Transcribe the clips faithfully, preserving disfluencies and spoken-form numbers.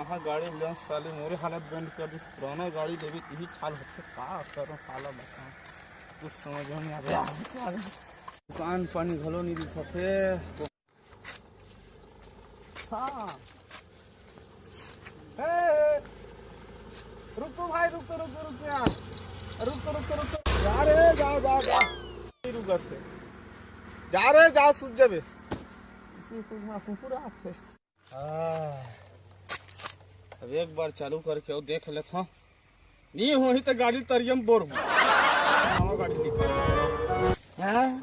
कहाँ गाड़ी ले साले, मोरे हालत बंद कर दिस। पुराना गाड़ी लेबे, यही चाल होथे, का करो साला, बता, कुछ समझ में नहीं आता। दुकान पानी घलो नहीं दिखत हे। हाँ। ए, ए, रुक तो भाई, रुक तो, रुक तो, रुक तो यार। रुक तो, रुक तो, रुक तो। जा रे, जा, जा, जा। नहीं रुकत हे। जा रे, जा, सूझ जाबे। कुकुर, हाँ, कुकुर आथे। हाँ। अब एक बार चालू करके अउ देख लेथों। नहीं होही त गाड़ी तरियम बोर हूँ। नवा गाड़ी निकाल। हाँ?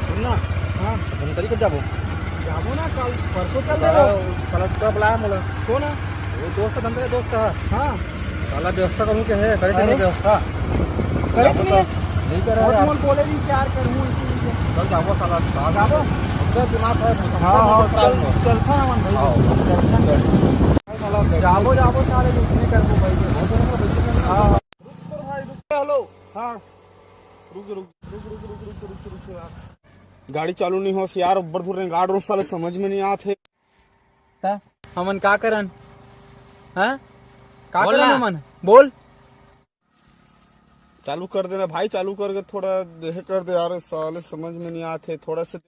सुन ना। हाँ। धमतरी कब जाबो? जाबो ना, कल परसों चल देबो। साला, साला टूरा बुलाया मोला। कौन है? वो दोस्त है, धमतरी दोस्त है। हाँ। साला व्यवस्था करूँ के है, करे अरे। नहीं व्यवस्था। करे जाबो नहीं। तो नहीं करे बहुत यार। मन बोले नहीं, प्यार करूँ इसी लिए। चल जाबो साला, साला। जाबो। उधर दिमाग है, हाँ, हाँ, साला चल, जाबो। चलता ना मन भाई। हाँ। चलता। चल। साला जाबो, जाबो साले, कुछ नहीं करबो भाई। बहुत सारा पैसे करना। हाँ। रुक तो भाई, रुक। हेलो। हाँ। रुक, रुक, रुक, रुक, रुक, रुक, रुक, रुक, रुक, रुक। गाड़ी चालू नहीं होस यार, अब्बड़ दूर रेंगाड़ रहों साले, समझ में नहीं आत हे। त हमन का करन? हाँ? का बोल करन ना। हमन? बोल। चालू कर देना भाई, चालू करके थोड़ा देह कर दे यार, साले समझ में नहीं आत हे, थोड़ा से।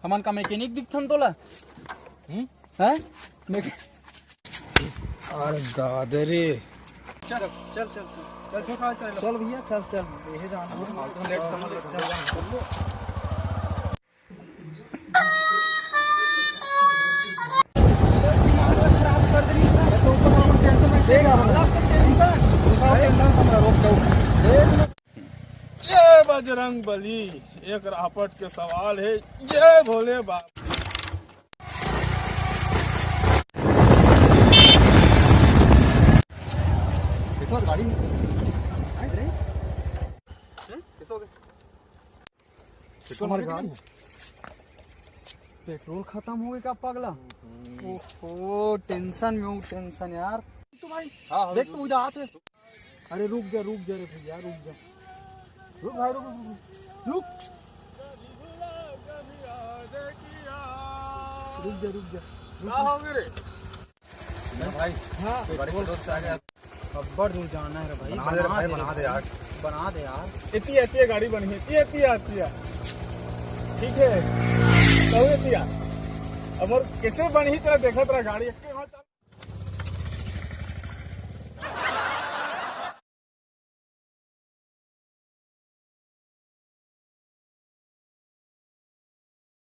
हमन का मैकेनिक दिखथन तोला? हम्म? हैं? मैके- अरे दादा रे। चल, चल, चल, चल। चल, चल, चल, चल। चल भैया, चल, चल। ये जाना है। फालतू लेट समझ ले, चल। जय बजरंग बली, एक रापट के सवाल है, जय भोले बाबा। देखो गाड़ी में। अरे, हैं? कैसे हो गए? पेट्रोल हमारे गाड़ी में। पेट्रोल खत्म हो गया का पगला? हम्म। ओहो, टेंशन में हूँ, टेंशन यार। तो भाई, हाँ, हाँ, देख तो उधर हाथ है। अरे रुक जा, रुक जा रे भैया, रुक जा। रुक भाई, रुक, रुक, रुक। रुक। रुक जा, रुक जा। रुक। क्या हो गए रे? भाई, हाँ। गाड़ी पेट्रोल से आ गया। अब्बड़ दूर जाना है रे भाई, बना दे रे बना भाई, दे बना रे दे यार। बना दे यार। इतनी, इतनी गाड़ी बनी है, इतनी, इतनी आती है। ठीक है, तो इतनी आ। अब और कैसे बनी ही तेरा देखा तेरा गाड़ी, एक के वहाँ चल-